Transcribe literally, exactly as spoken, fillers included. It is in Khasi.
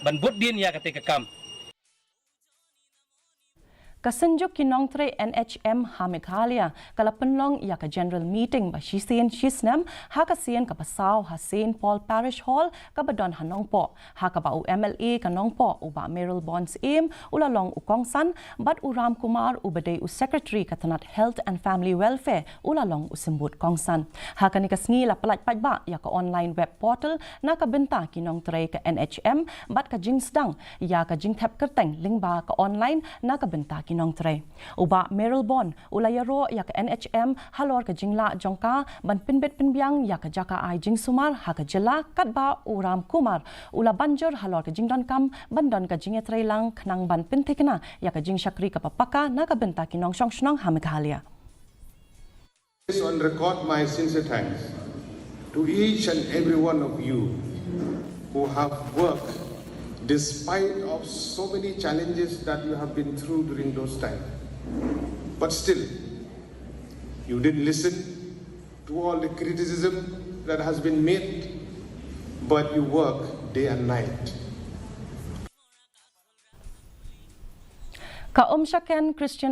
ban bud dien ïa kata ka kam. Ka Synjuk ki Nongtrei N H M ha Meghalaya ka la pynlong ïa ka General Meeting ba shisien shisnem ha ka sien kaba saw ha Saint Paul Parish Hall kaba don ha Nongpoh, ha kaba u M L A ka Nongpoh u Bah Mayralborn Syiem u la long u kongsan bad u Ram Kumar uba dei u Secretary ka tnat Health and Family Welfare u la long u symbud kongsan. Ha kane ka sngi la pyllait paidbah ïa ka online web portal na ka bynta ki nongtrei ka N H M bad ka jingsdang ïa ka jingthep kyrteng lyngba ka online na ka bynta ki nongtrei. U Bah Mayralborn u la ïaroh ïa ka N H M halor ka jinglah jong ka ban pynbit pynbiang ïa ka jaka ai jingsumar ha ka jylla, katba u Ram Kumar u la ban jur halor ka jingdonkam ban don ka jingïatreilang khnang ban pynthikna ïa ka jingshakri kaba paka na ka bynta ki nongshong shnong ha Meghalaya. On record my sincere thanks to each and every one of you who have worked despite of so many challenges that you have been through during those times. But still, you didn't listen to all the criticism that has been made, but you work day and night. Ka Umshaken Christian